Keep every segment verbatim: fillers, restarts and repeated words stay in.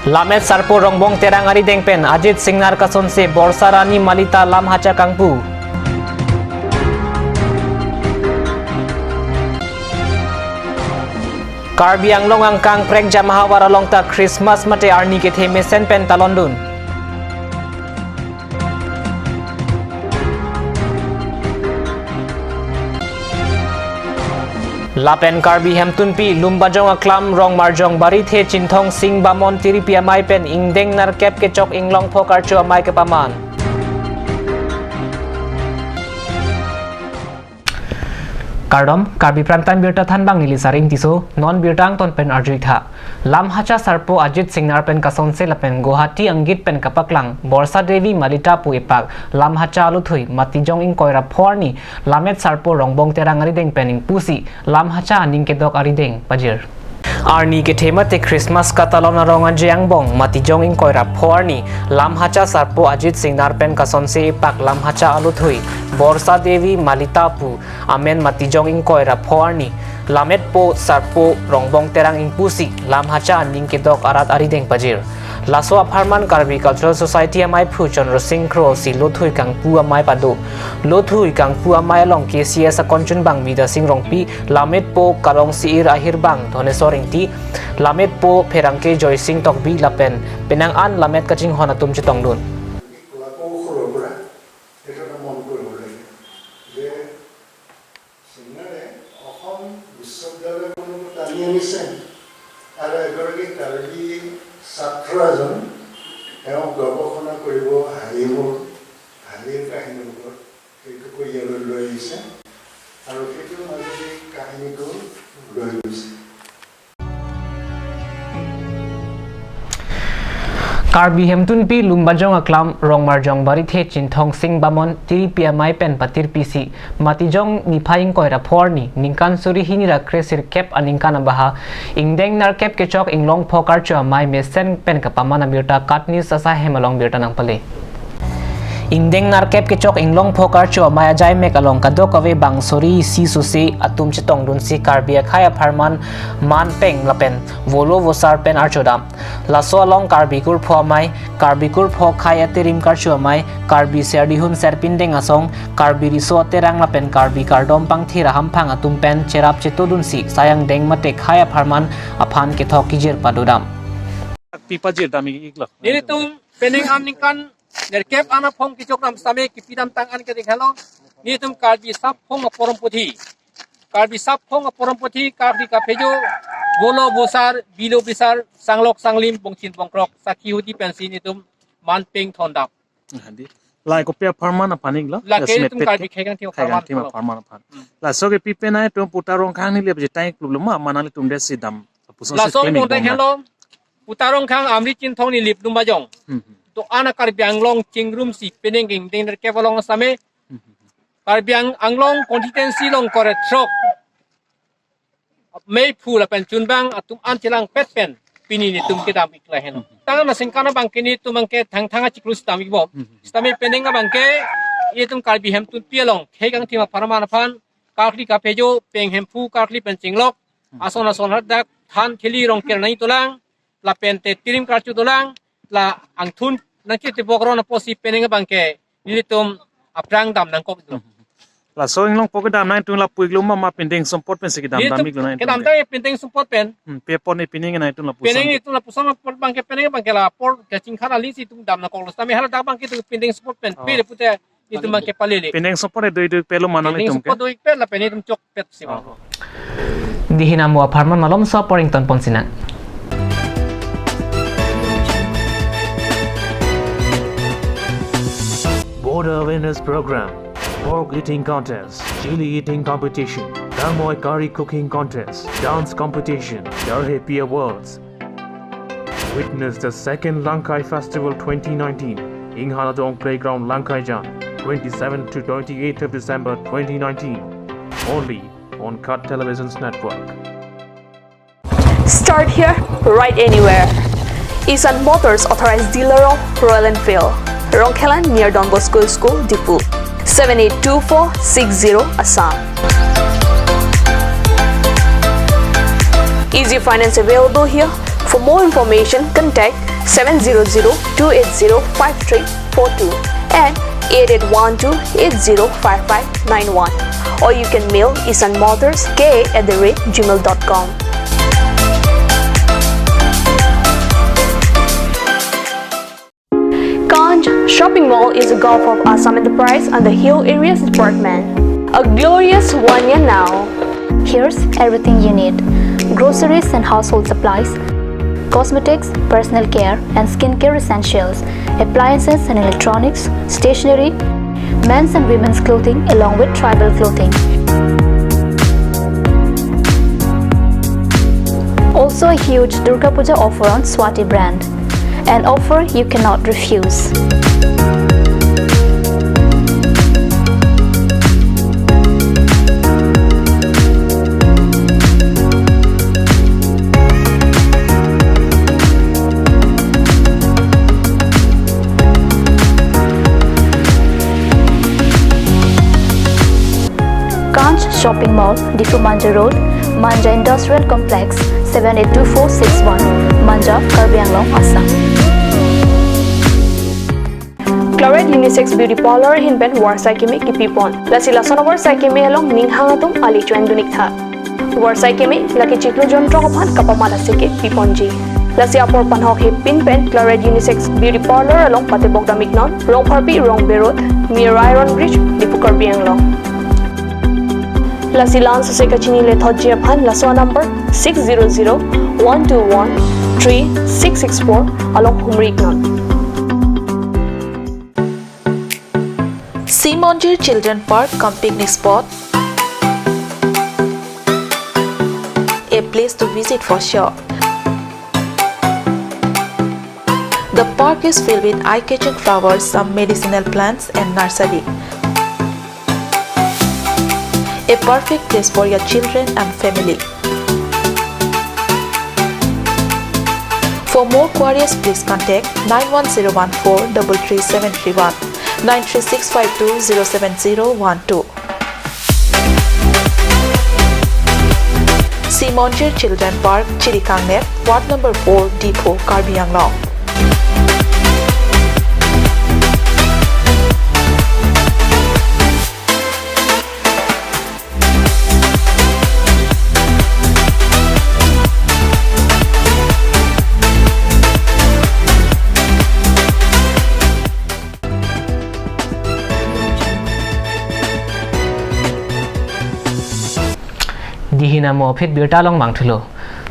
Lammet Sarpo Rongbong Terang arideng pen Ajit Singnar kasonse Borsa Rani Malita lam hacha kangpu. Karbi Anglong angkang prekjam ahavar along ta Christmas mate arni kethe mesen pen talondun. Lapen Karbi Hemtunpi Lumbajong Aklam Rongmarjong Barithe Chinthong Sing Bamon Tiripi Amei pen ingdeng nerkep kechok inglongpho karcho amei kepaman. Kardom, Karbi Prime Time birta thanbang neli Saring Tisso, non birta angton pen arju-ik tha. Lam hacha Sarpo Ajit Singnar pen kasonse lapen Guwahati anggit pen kapaklang Borsa Devi Malita pu epak lam hacha aluthui Matijong ingkoi ra pho arni Lammet Sarpo Rongbong Terang arideng pen ingpusi lam hacha aning kedok arideng pajir. Arni kethe mate Christmas katalon arong aje angbong Matijong ingkoi ra pho arni lam hacha Sarpo Ajit Singnar pen kasonse epak lam hacha aluthui Borsa Devi Malita pu amen Matijong ingkoi ra pho arni Lammetpo Sarpo Rongbong Terang ingpusi lam hacha aning kedok arat arideng pajir. Laso apharman Karbi Cultural Society amaiphu Chandra Sing Kro si lothui kangpu amei pado. Lothui kangpu amei along K C S akonchunbang Bidya Sing Rongpi, Lammetpo Karong Si-ir ahirbang Dhoneswar Ingti, Lammetpo Pherangke Joysing Tokbi lapen penang an lammet kachinghon atum chetongdun. কলাকৌশলৰ পৰা এইটো এটা মন কৰিব লাগে যে চিঙাৰে অসম বিশ্ববিদ্যালয়খনলৈ টানি আনিছে আৰু এগৰাকী কাৰ্বি ছাত্ৰ এজন তেওঁ গৱেষণা কৰিব হালিমুৰ, হালিৰ কাহিনীৰ ওপৰত। সেইটোকৈ ইয়ালৈ লৈ আহিছে আৰু সেইটোৰ মাজেদি কাহিনীটো লৈ গৈছে। Karbi Hemtunpi Lumbajong Aklam Rongmarjong Barithe Chinthong Sing Bamon Tiripi Amei pen patirpisi Matijong niphai ingkoi ra pho arni ningkan suri hini ra kresirkep aningkan abaha ingdeng nerkep kechok inglongpho karcho amei mesen pen kapaman abirta KAT News asahem along birta nangpale. Ingdeng nerkep kechok inglongpho karcho amei ajaimek along kadokave bang suri isi suse atum chetongdunsi Karbi akhei apharman manpeng lapen volo vosar pen archodam. Laso along Karbi kurpho amei, Karbi kurpho khei aterim karcho amei, Karbi serdihun serpindeng asong, Karbi riso aterang lapen Karbi kardom pangthir ahamphang atum pen cherap chetodunsi sayang deng mate khei apharman aphan kethok kejir padodam. Pi pajir dam-ik-iklo. Nelitum penang aningkan nerkep anaphong kechokdam sitame kipidam tang an keding helo. Nelitum Karbi Sapphong aporom puthi, Karbi Sapphong aporom puthi, Karbi kaphejo, volo vosar, bilo bisar, sanglok sanglim, bongchin bongkrok, sakhi hudi pensi nelitum manpeng thondam. Hadi. Lahai kopi apharman aphan-iklo? Lahai ke estimate nelitum pet Karbi ke? Khei kangthim apharman. Khei kangthim apharman aphan. Hmm. Laso ke pi penang itum Puta Rongkhang neli abje tang-ik klublo ma, ma nanglitum desi dam. Lapuson laso si klem-ik bom na. Helo, Puta Rongkhang Amri Chinthong Nilip Lumbajong. Hmm, hmm. To ana Karbi Anglong chingrumsi penang ingdeng nerkep along sitame. Hmm, hmm, hmm. Karbi Ang-, Anglong constituency along kore throk meiphu lapen chunbang atum an chelangpet pen pini nelitum kedam-iklo helo. Tang aningkan abangke nelitum abangke thangthang achiklo sitame bom. Hmm, hmm. Sitame penang abangke nelitum Karbi Hemtunpi along khei kangthim apharman aphan, Karkli kaphejo, Peng Hemphu, Karkli pen chinglok, hmm, ason ason hadak, than thili rong ker nangji dolang, lapen te tirim karcho dolang, la angthun nangketebok ron apotsi penang abangke nelitum aphrang dam nangkok do. Laso inglongpho kedam nangtum lapu-iklo ma, ma pindeng sumpot pensi kedam, nelitum dam-iklo nangtum? Kedam tang pindeng sumpot pen. Hmm, pi apot ne pining nangtum lapuson? Penang itum lapuson apot abangke penang abangke la apor kachingkhan alingsi itum dam nangkoklo sitame haladak abangke itum pindeng sumpot pen. Oh. Pele pute itum abangke palele. Pindeng sumpot doi doi pelo ma nanglitum ke? Pindeng sumpot doi pela pen itum chokpet si bang. Oh. Dei hin amo apharman malomso apor ingtonpon sinang. Border awareness program, pork eating contest, chili eating competition, Dangmoi curry cooking contest, dance competition, Darhepi Awards. Witness the second Langkai Festival twenty nineteen, Inghaladong Playground, Langkaijan, twenty-seventh to twenty-eighth of December twenty nineteen. Only on KAT Televisions Network. Start here, ride anywhere. Isan Motors authorized dealer of Royal Enfield, Rongkhelan near Don Bosco School, Diphu, seven eight two four six zero, Assam. Easy finance available here. For more information, contact seven zero zero two eight zero five three four two and eight eight one two eight zero five five nine one. Or you can mail Isan Motors K at the rate gmail dot com. Kanj Shopping Mall is a gulf of Assam Enterprise and the Hill Areas Department. A glorious one year now. Here's everything you need: groceries and household supplies, cosmetics, personal care and skincare essentials, appliances and electronics, stationery, men's and women's clothing, along with tribal clothing. Also a huge Durga Puja offer on Swati brand. An offer you cannot refuse. Kanj Shopping Mall, Diphu Manja Road, Manja Industrial Complex, seven eight two four six one, Manja, Karbi Anglong, Assam. Claret Unisex Beauty Parlor ahin pen varsai keme kipipon. Lasi lason avarsai keme along ning hang atum ali chuan dunik tha. Varsai keme lake chiklo jon throk aphan kapamat aseke piponji. Lasi apor panhok hepin pen Claret Unisex Beauty Parlor along patebok dam iknon, Rongpharpi Rongbe Road, near Iron Bridge, Diphu, Karbi Anglong. Lasi la-an sose kachini lethotji aphan laso number six zero zero one two one three six six four along humri iknon. Simonjir Children Park cum picnic spot, a place to visit for sure. The park is filled with eye-catching flowers, some medicinal plants, and nursery. A perfect place for your children and family. For more queries, please contact nine one zero one four double three seven three one, nine three six five two zero seven zero one two. Simonjir Children Park, Chirikangnep, Ward number four, Diphu, Karbi Anglong. Dihina mo aphi birta along mangthulo.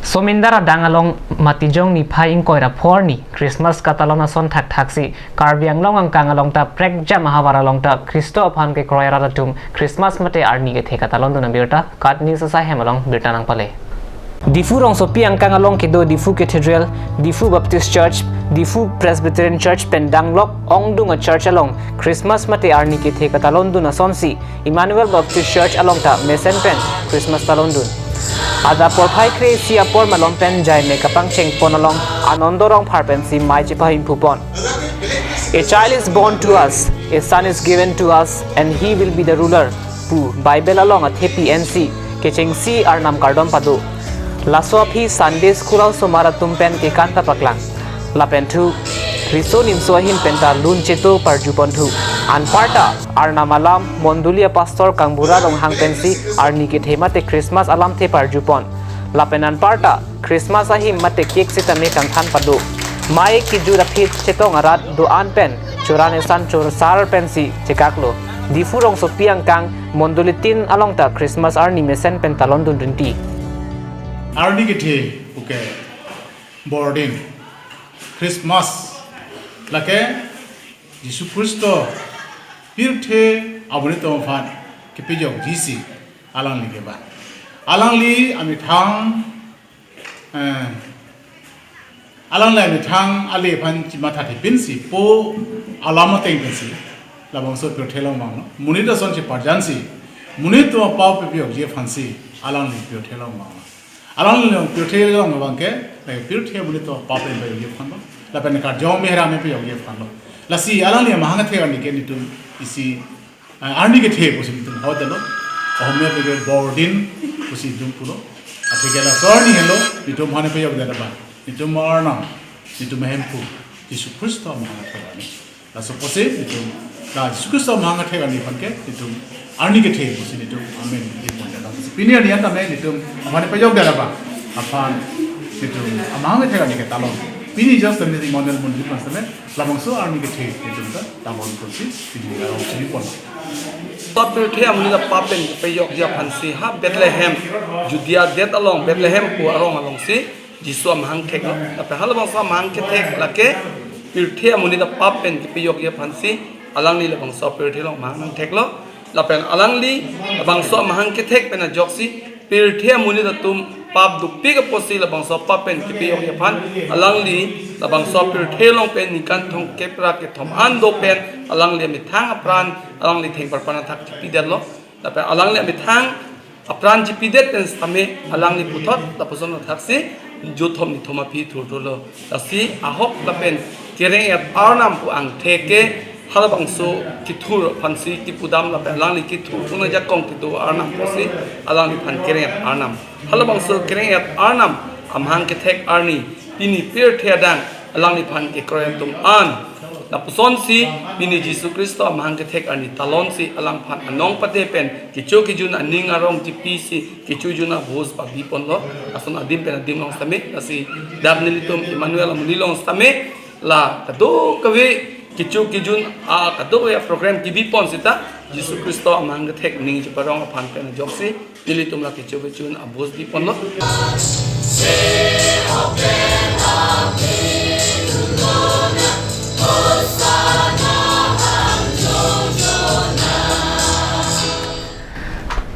Somindar adang along Matijong niphai ingkoi ra phorni Christmas katalon ason thakthaksi Karbi Anglong angkang along ta prekjam ahavar along ta Khristo aphan kekroi arat atum Christmas mate arni kethe katalondun abirta KAT News asai hem along birta nangpale. Diphu rongsopi angkang along kedo Diphu Cathedral, Diphu Baptist Church, Diphu Presbyterian Church pen danglok ongdung a-church along Christmas mate arni kethe katalondun asonsi Emmanuel Baptist Church along ta mesen pen Christmas talondun. Adap porphai kre-isi apor malom pen jaime kapangcheng pon along Anando Rongphar pensi mei chepahemphu pon. A child is born to us, a son is given to us, and he will be the ruler, pu Bible along athepi ensi kechengsi Arnam kardom pado. Laso aphi Sunday School aosomar atum pen kekan ta paklang. Lapen thu, riso nimso ahin pen ta lun cheto parju ponthu. Anparta Arnam alam mondoli a-pastor Kangbura Ronghang pensi arni kethe mate Christmas alamthe parju pon. Lapen anparta Christmas ahim mate cake sitame kangthan pado. Mei kejut aphi chetong arat do-an pen choran esan chorsar pensi chekaklo. Diphu rongsopi angkang mondolitin along ta Christmas arni mesen pen talondun rinti. Arni kethe puke bordin Christmas lake Jisu Khristo pirthe amonit atum aphan kepajokjisi alangli kevan. Alangli amethang, eh, alangli amethang ale aphan chimatha thepinsi po alam ateng pensi labangso pirthe along vanglo. Monit ason cheparjansi monit atum apao pepajokji aphansi alangli pirthe along vanglo. Alangli pirthe along vangke, eh, pirthe monit atum apao pepajokji aphanlo. Lapen karjong mehra me pajokji aphanlo. Lasi alangli amahang athe arni ke netum isi, eh, arni kethe pusi netum hau detlo. Ohomia peke bordin pusi netum pulo. Atheke laso arni henlo, netum hane pajok det ba. Netum Arnam Netum ahemphu Jisu Khristo amahang athek arni. Laso apotsi netum, la Jisu Khristo amahang athek arni aphan ke netum arni kethe pusi netum amen ipon jadam. Pini arni an tame netum aphan pajok dara ba aphan netum amahang athek arni ke talon. Pini just tame di model mun di pan tame labangso arni kethe netum ta talon pusi pini arong chini pon. Pap pirthe amonit apap pen kepejokji aphansi ha Bethlehem, Judea det along Bethlehem pu arong alongsi Jisu amahang theklo. Lapen halabangso amahang kethek lake pirthe amonit apap pen kepejokji aphansi alangli labangso pirthe along amahang nangtheklo. Lapen alangli labangso amahang kethek pen ajoksi pirthe amonit atum pap dopik apotsi labangso pap pen kepejokji aphan alangli labangso pirthe along pen ningkan thomkep ra kethom an do pen alangli amethang apran alangli thengparpan athak chipidetlo. Lapen alangli amethang apran chipidet pen sitame alangli puthot lapuson athaksi jothom nithom aphi thurthurlo. Lasi ahok lapen kereng-et Arnam pu angthek ke halabangso kethur aphansi kipudam lapen alangli kethur puna jakong kedo Arnam pusi alangliphan kereng-et Arnam. Halabangso kereng-et Arnam amahang kethek arni pini pirthe adang alangliphan kekroi atum an lapusonsi pini Jisu Khristo amahang kethek arni talonsi alangphan anong pate pen kecho kejun aning arong chipisi kecho jun abus pabi ponlo. Lason adim pen adim along sitame lasi dak nelitum Emmanuel amonit along sitame la kadokave kecho kejun a kadokave program kebi pon sita Jisu Khristo amahang kethek ning cheparong aphan pen ajoksi nelitum la kecho kejun abus bi ponlo.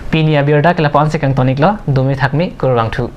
Pini abirta ke lapu-an si kangton-iklo, dome thakme, kurvangthu.